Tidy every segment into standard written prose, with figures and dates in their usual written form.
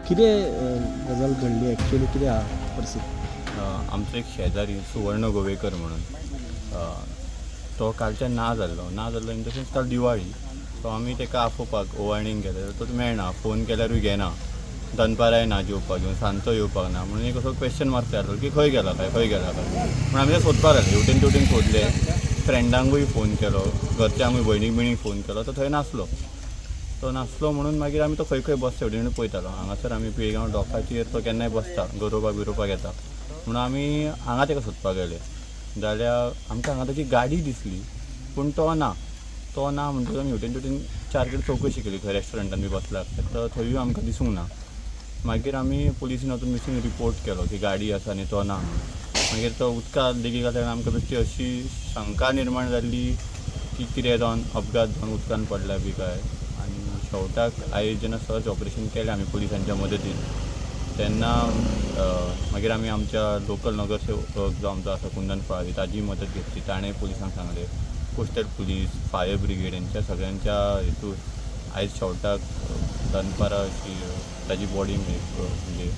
कितें गजाल घडली एक्चुअली, कितें आहा परिस्थिती? आमचो एक शेजारी सुवर्ण गोवेकर म्हणून, तो कालच्यान ना जाल्लो. ना जाल्लो इन the sense काल दिवाळी, सो आमी ताका आफोवपाक ओवाळणीक गेले, तो मेळना, फोन केल्यारूय घेना, दनपाराय ना जेवपाक घेवन, सांजचो येवपाक ना, म्हणून एक असो क्वेश्चन मार्क तयार जालो की खंय गेला काय, खंय गेला काय म्हणून आमी ते सोदपाक लागले. हेवटेन तेवटेन सोदले, फ्रेंडांकूय फोन केलो, घरच्यांकूय, भयणीक बियणीक फोन केलो, तो थंय नासलो. तो नासलो म्हणून मागीर आमी तो खंय खंय बसता हेवटेन पळयतालो. हांगासर आमी पिळगांव डॉकाचेर तो केन्नाय बसता, गरोवपाक बिरोवपाक येता म्हणून आमी हांगा ताका सोदपाक गेले. जाल्यार आमकां हांगा ताची गाडी दिसली, पूण तो ना. तो ना म्हणटकच आमी हेवटेन तेवटेन चार कडेन चवकशी केली, खंय रेस्टॉरंटान बी बसला तर थंयूय आमकां दिसूंक ना. मागीर आमी पुलिसीन वचून मिसींग रिपोर्ट केलो की गाडी आसा आनी तो ना म्हणून. मागीर तो उदकांत लेगीत घातल्या आमकां बेश्टी अशी शंका निर्माण जाल्ली की कितें जावन अपघात जावन उदकान पडला बी काय. आनी शेवटाक आयज जेन्ना सर्च ऑपरेशन केलें आमी पुलिसांच्या मदतीन, तेन्ना मागीर आमी आमच्या लोकल नगरसेवक जो आमचो आसा कुंदन फळारी ताजी मदत घेतली. ताणें पुलिसांक सांगलें, कोस्टल पुलीस, फायर ब्रिगेड हेंच्या सगळ्यांच्या हेतून आयज शेवटाक दनपारां अशी ताजी बॉडी म्हणजे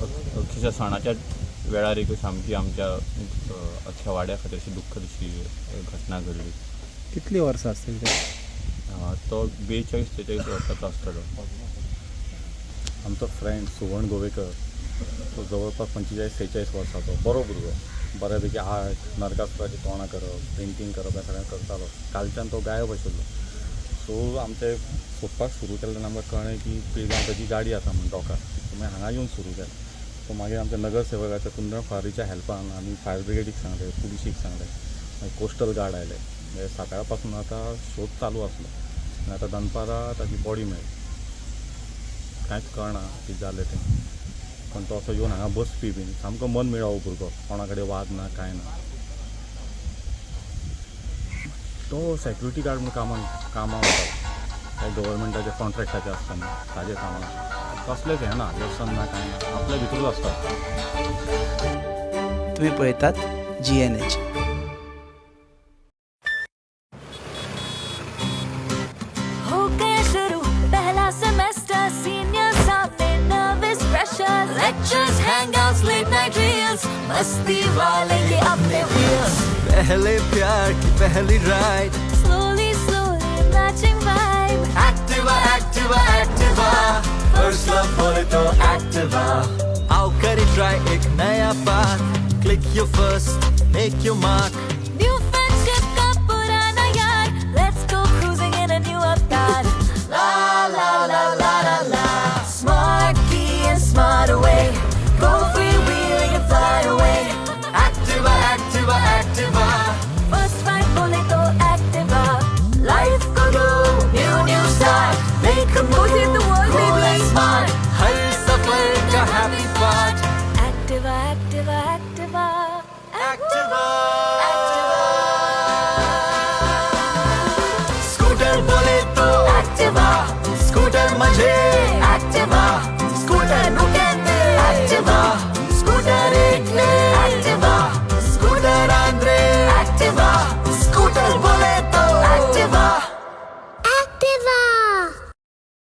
अक्षरशा सणाच्या वेळार एक सामकी आमच्या अख्ख्या वाड्या खातीर अशी दुख्खद अशी घटना घडली. कितली वर्सां आसतली? तो 42 43 वर्सांचो आसतलो. आमचो फ्रेंड सुवर्ण गोवेकर तो जवळपास 45 46 वर्सांचो बरो भुरगो, बऱ्यापैकी आर्ट, नरकासुराची तोंडां करप, पेंटींग करप हें सगळें करतालो. कालच्यान तो गायब आशिल्लो. सो आमचें सोदपाक सुरू केलें तेन्ना आमकां कळ्ळें की पिळगांव ताची गाडी आसा म्हूण डॉकार. सो मागीर हांगा येवन सुरू केलें. सो मागीर आमच्या नगरसेवकाच्या कुंदन फळारीच्या हेल्पान आमी फायर ब्रिगेडीक सांगलें, पुलिशीक सांगलें, मागीर कोस्टल गार्ड आयले. मागीर सकाळ पासून आतां शोध चालू आसलो आनी आतां दनपारां ताची बॉडी मेळ्ळी. कांयच कळना कितें जालें तें, पण तो असो येवन हांगा बसपी बीन, सामको मन मेळावो भुरगो, कोणा कडेन वाद ना कांय ना. तो सेक्युरिटी गार्ड म्हणून कामाक वतालो, काय गव्हर्मेंटाच्या कॉन्ट्रॅक्टाचे आसता न्ही ताजे कामाक, कसलेंच हें ना, व्यसन ना कांय ना, आपल्या भितरूच आसता. तुम्ही पळयतात GNH. हो गया शुरू पहला सेमेस्टर, सीनियर सामने nervous pressure, lectures, hangouts, late night reels, मस्ती वाले ये अपने व्हील्स. पहले प्यार की पहली ride, slowly slowly matching vibe. Activa Activa Activa, first love बोले तो एक्टिवा. आओ करे ट्राई एक नया path, click your first, make your mark.